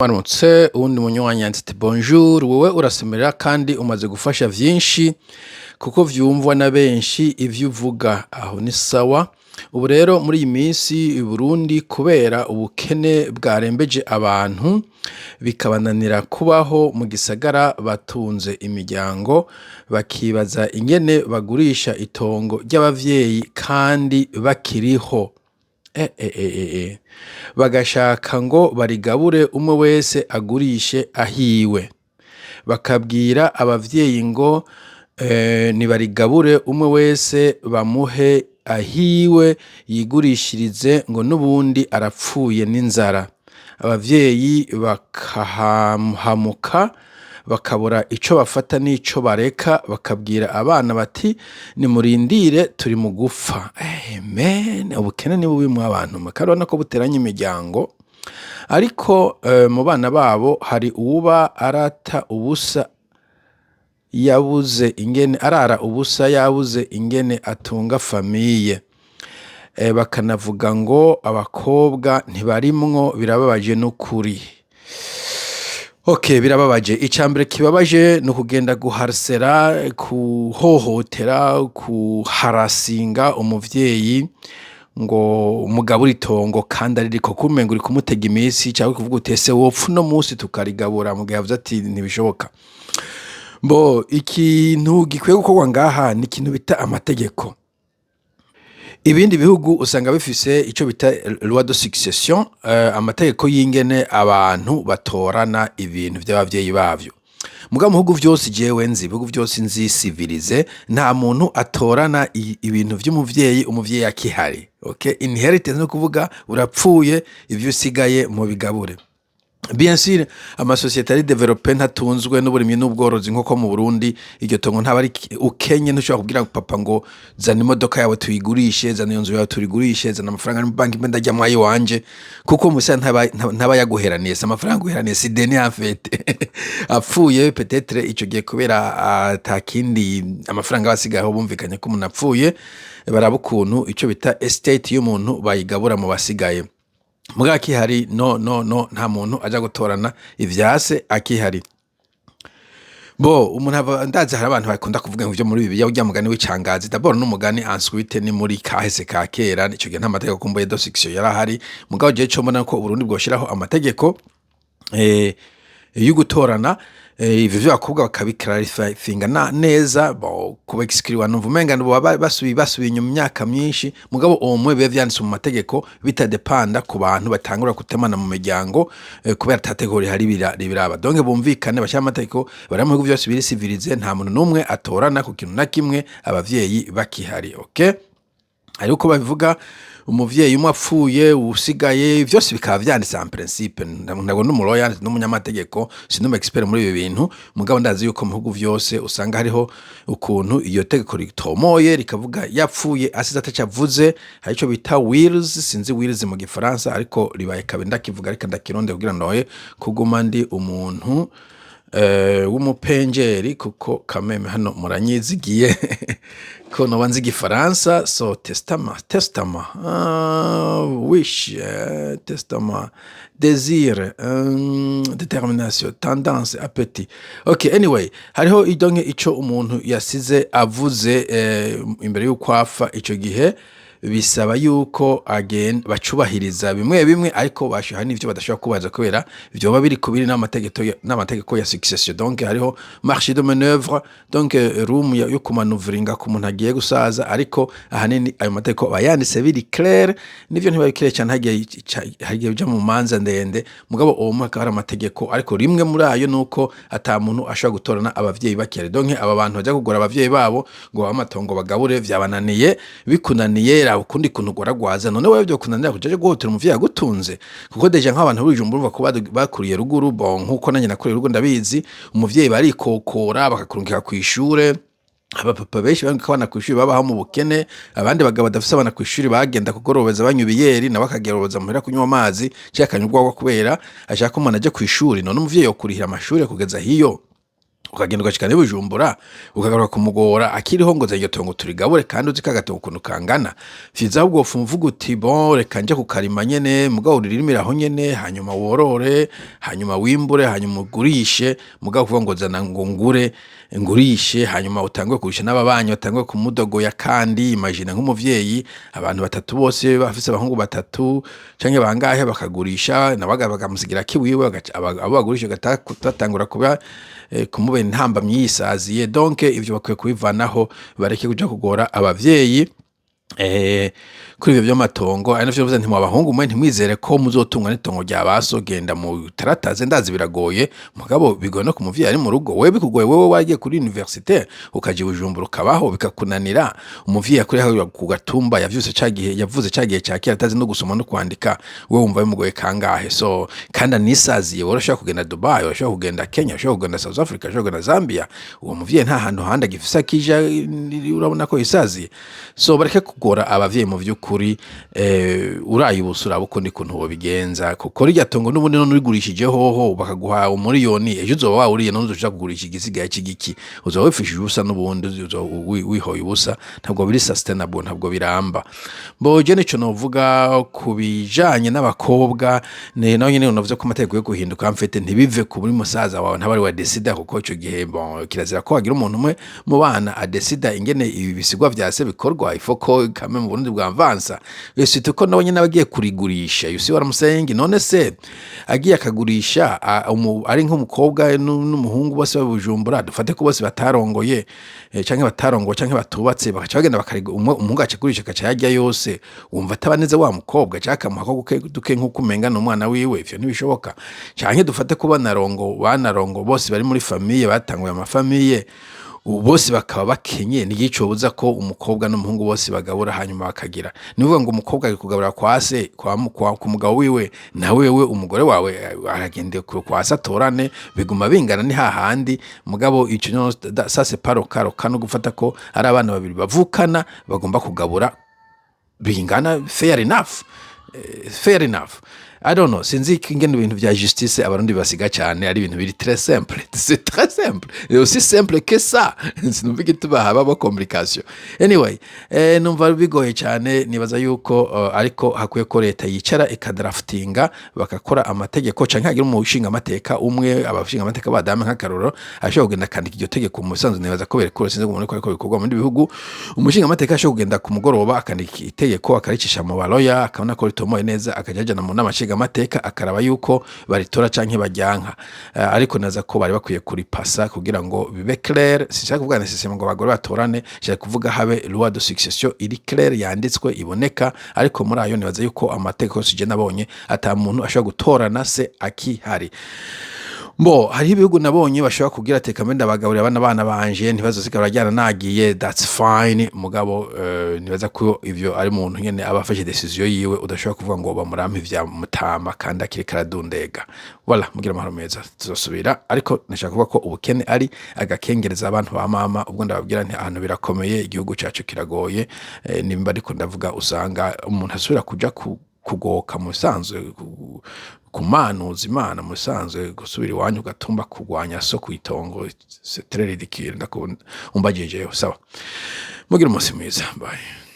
Mwaramutse. Uwundi munywanyi yanditse ati: "Bonjour, wowe urasemerera kandi umaze gufasha vyinshi kuko vyumvwa na benshi ivyo uvuga." Aho ni sawa. Ubu rero muri iyi minsi i Burundi, kubera ubukene bwarembeje abantu bikabananira kubaho mu gisagara, batunze imiryango, bakibaza ingene bagurisha itongo ry'abavyeyi kandi bakiriho. Bagashaka ngo barigabure, umwe wese agurishe ahiwe. Bakabwira abavyeyi ngo nibarigabure, umwe wese bamuhe ahiwe yigurishirize, ngo n'ubundi arapfuye n'inzara. Abavyeyi bakahamuka, bakabura ico bafata n'ico bareka, bakabwira abana bati: "Nimurindire, turi mu gupfa." Man, ubukene ni bubi mwa bantu mwe, kandi urabona ko buteranya imiryango. Ariko mu bana babo hari uwuba arata ubusa, yabuze ingene arara ubusa, yabuze ingene atunga famille. Bakanavuga ngo abakobwa ntibarimwo. Birababaje n'ukuri. Ok, birababaje. Icambere kibabaje ni ukugenda guharsera, kuhohotera, kuharasinga umuvyeyi ngo umugabure itongo kandi aririko, kumenga uri kumutega iminsi, canke kuvuga uti: "Ese wopfa uno musi tukarigabura?" Mu gihe yavuze ati: "Ntibishoboka." Bo ikintu gikwiye gukorwa ngaha ni ikintu bita amategeko. Ibindi bihugu usanga bifise ico bita loi de succession, amategeko y'ingene abantu batorana ibintu vy'abavyeyi bavyo. Muga mu bihugu vyose jewe nzi, ibihugu vyose nzi civilisés, nta muntu atorana ibintu vy'umuvyeyi umuvyeyi akihari. Okay? Inheritance ni ukuvuga urapfuye, ivyo usigaye mu bigabure. Bien sûr, amasosiyete ari développé ntatunzwe n'uburimyi n'ubworozi nk'uko mu Burundi. Iryo tongo ntaba ari ukenye, ntushobora kubwira papa ngo: "Zana imodoka yawe tuyigurishe, zana iyo nzu yawe tuyigurishe, zana amafaranga ari mu banki mbe ndarya mwayi wanje," kuko musa ntaba yaguheraniye. Si amafaranga aguheraniye, si deni en fait. Apfuye, peut-être ico gihe, kubera ata kindi amafaranga aba asigayeho, bumvikanye ko umuntu apfuye baraba ukuntu ico bita estate y'umuntu bayigabura mu basigaye. Mugabo akihari, no, no, no, nta muntu aja gutorana ivyase akihari. Bo umuntu ava ndazi hari abantu bakunda kuvuga ngo ivyo muri Bibiliya, urya mugani w'icangazi, d'abord n'umugani, ensuite ni muri kahise ka kera. Ico gihe nta mategeko kumbuye de succession yarahari. Mugabo jewe ico mbona ko Uburundi bwoshiraho amategeko yo gutorana ivyo vy'abakobwa, bakabiclarifinga neza. Bo kubexclure numva umenga boba basubiye inyuma imyaka myinshi. Mugabo uwo mwe bibe vyanditse mu mategeko, bitadepanda ku bantu batangura kutemana mu miryango kubera ata tegeko rihari ribiraba. Donc bumvikane, bashyire amategeko. Bari mu bihugu vyose biri civilisé, nta muntu n'umwe atorana ku kintu na kimwe abavyeyi bakihari. Okay, ariko babivuga umuvyeyi umwe apfuye, usigaye, vyose bikaba vyanditse en principe. Ntabwo n'umuloya, n'umunyamategeko, si n'umu expert muri ibi bintu, mugabo ndazi yuko mu bihugu vyose usanga hariho ukuntu iyo tegeko ritomoye rikavuga yapfuye asize ataco avuze. Hari ico bita wills, sinzi wills mu Gifaransa, ariko ribaye kabe ndakivuga, ariko ndakironde kugira noye kuguma ndi umuntu w'umupenjeri, kuko kameme hano muranyizigiye ko noba nzi Igifaransa. So testament, wish, testament, désir, détermination, tendance, appétit. Okay, anyway, hariho idonke ico umuntu yasize avuze imbere y'uko apfa. Ico gihe bisaba yuko agenda bacubahiriza bimwe bimwe, ariko bashyira n'ivyo badashobora kubaza kubera vyoba biri kubiri n'amategeko ya succession. Donc hariho marge de manœuvre, donc room yo kumanuvringa ku muntu agiye gusaza. Ariko ahanini ayo mategeko aba yanditse biri clair. Nivyo ntiba clair cyane, hagiye uja mu manza ndende. Mugabo uwo mwaka hari amategeko, ariko rimwe muri ayo nuko ata muntu ashobora gutorana abavyeyi bakihari. Donc aba bantu bajya kugura abavyeyi babo ngo babe amatongo bagabure, vyabananiye. Bikunaniye, raba ukundi kuntu ugwaragwaza. None wewe vyokunanira kuja guhotera umuvyeyi agutunze? Kuko déjà nk'abantu b'Ibujumbura, urumva ko bakuriye ruguru, bon, nkuko nanjye nakuriye ruguru, ndabizi, umuvyeyi barikokora bakakurungika kw'ishure. Abapapa benshi barungika abana kw'ishuri babaho mu bukene. Abandi bagabo badafise abana kw'ishuri bagenda kugorobeza banywa ibiyeri, nawe akagorobeza muhira kunywa amazi canke akanywa urwagwa kubera ashaka ko umwana aja kw'ishuri. None umuvyeyi yokurihira amashuri kugeza hiyo? Ukagenda ugashika n'i Bujumbura, ukagaruka kumugora akiriho ngo zana iryo tongo turigabure, kandi uzi ko agatongo ukuntu kangana. Vyiza ahubwo wopfuma uvuga uti: "Bon, reka nje kukarima nyene." Mugabo uririmire aho nyene, hanyuma worore, hanyuma wimbure, hanyuma ugurishe. Mugabo kuvuga ngo zana ngo ngure ngurishe, hanyuma utanguye kugurisha n'ababanyi batanguye kumudogoya. Kandi imagine nk'umuvyeyi, abantu batatu bose bafise abahungu batatu canke bangahe, bakagurisha, nawe bakamusigira kiwiwe, abo bagurisha batangura kuba kumubera intambamyi yisaziye. Donc ivyo bakwiye kubivanaho, bareke kuja kugora abavyeyi kuri ivyo vy'amatongo. Ari navyo navuze nti: "Mwa bahungu mwe, ntimwizere ko muzotungwa n'itongo rya baso. Genda mutarataze." Ndazi biragoye, mugabo bigoye no ku muvyeyi ari mu rugo. Wewe bikugoye, wewe wagiye kuri université, ukaja i Bujumbura, ukabaho, bikakunanira. Umuvyeyi akuriye hariya ku gatumba, yavyutse ca gihe, yavuze ca gihe ca kera, atazi no gusoma no kwandika, wewe wumva bimugoye kangahe? So kandi anisaziye, wowe urashobora kugenda Dubai, urashobora kugenda Kenya, urashobora kugenda South Africa, urashobora kugenda Zambia. Uwo muvyeyi nta hantu handi agifise akija, urabona ko yisaziye. So bareke kugora abavyeyi mu vy'ukuri. Uraye ubusa, uraba ukundi kuntu wobigenza, kuko rirya tongo n'ubundi none urigurishije hoho bakaguha umuriyoni, ejo uzoba wawuriye. None uzoja kugurisha igisigaye c'igiki? Uzoba wifishije ubusa, n'ubundi uzoba wihoye ubusa. Ntabwo biri sustainable, ntabwo biramba. Mboje nico novuga ku bijanye n'abakobwa. Ni naho nyene navuze ko amategeko yo guhinduka mfite, ntibive ku muri musaza wawe, ntaba ari we adesida, kuko ico gihe, bon, kirazira ko hagira umuntu umwe mu bana adesida ingene ibi bisigwa vya se bikorwa. Ifoko kame mu Burundi bwa mvansa, surtout ko nawe nyene abagiye kurigurisha. You see what I'm saying? None se agiye akagurisha, ari nk'umukobwa n'umuhungu bose babujumbura, dufate ko bose batarongoye, canke batarongoye canke batubatse, bakaca bagenda bakariga, umwe umuhungu aca agurisha, akaca yarya yose, wumva ataba neza wa mukobwa, canke akamuha ko duke nk'uko umenga ni umwana wiwe? Ivyo ntibishoboka. Canke dufate ko banarongo bose bari muri famille, batanguye ama famille, ubu bose bakaba bakenye, ntigicobuza ko umukobwa n'umuhungu bose bagabura, hanyuma bakagira, ni ukuvuga ngo umukobwa ari kugabura kwa se, kwa ku mugabo wiwe, na wewe umugore wawe aragenda kwa se atorane, biguma bingana, ni hahandi. Mugabo ico no ça c'est pas le cas. Le cas no gufata ko ari abana babiri bavukana bagomba kugabura bingana. Fair enough, fair enough. I don't know, sinzi ingene ibintu vya justice Abarundi basiga cyane. Ari ibintu biri très simple, c'est très simple et aussi simple que ça. Sinumva igituma habamo complication. Anyway, numva bigoye cyane. Nibaza yuko ariko hakwiye ko leta yicara ikadraftinga, bagakora amategeko, canke hagira umushinga amateka umwe, abashinga amateka badame nk'akarorero, ashobora kugenda akandika iryo tegeko. Mu bisanzwe nibaza ko berekura, sinzi ngo ko ariko bikorwa mu bindi bihugu. Umushinga amateka ashobora kugenda ku mugoroba akandika itegeko, akaricisha mu baloya, akabona ko ritomoye neza, akajya ajana mu nama nshingamateka, akaraba yuko baritora canke bajyanka. Ariko naza ko bari bakwiye kuripasa kugira ngo bibe clair. Sinshaka kuvuga nécessairement ngo abagore batorane, nshaka kuvuga habe loi de succession iri clair, yanditswe, iboneka. Ariko muri ayo nibaza yuko amategeko yose je nabonye, ata muntu ashobora gutorana se akihari. Mbo hariho ibihugu nabonye bashobora kugira ati: "Kambe ndabagaburira abana banje, ntibazosigara barajyana nagiye." That's fine. Mugabo nibaza ko ivyo ari umuntu nyene aba afashe decision yiwe, udashobora kuvuga ngo bamurampe ivya mutama kandi akiri karadundega. Voilà, mugira amahoro meza, tuzosubira. Ariko nashaka kuvuga ko ubukene ari agakengereza abantu ba mama. Ubwo ndababwira nti ahantu birakomeye, igihugu cacu kiragoye. Nimba ariko ndavuga, usanga umuntu asubira kuja kugoka mu bisanzwe, kumanuza Imana mu bisanzwe, gusubira iwanyu ugatumba kurwanya so kw'itongo, c'est très ridicule. Ndakunda umbajejeho. Sawa, mugira umunsi mwiza, bye.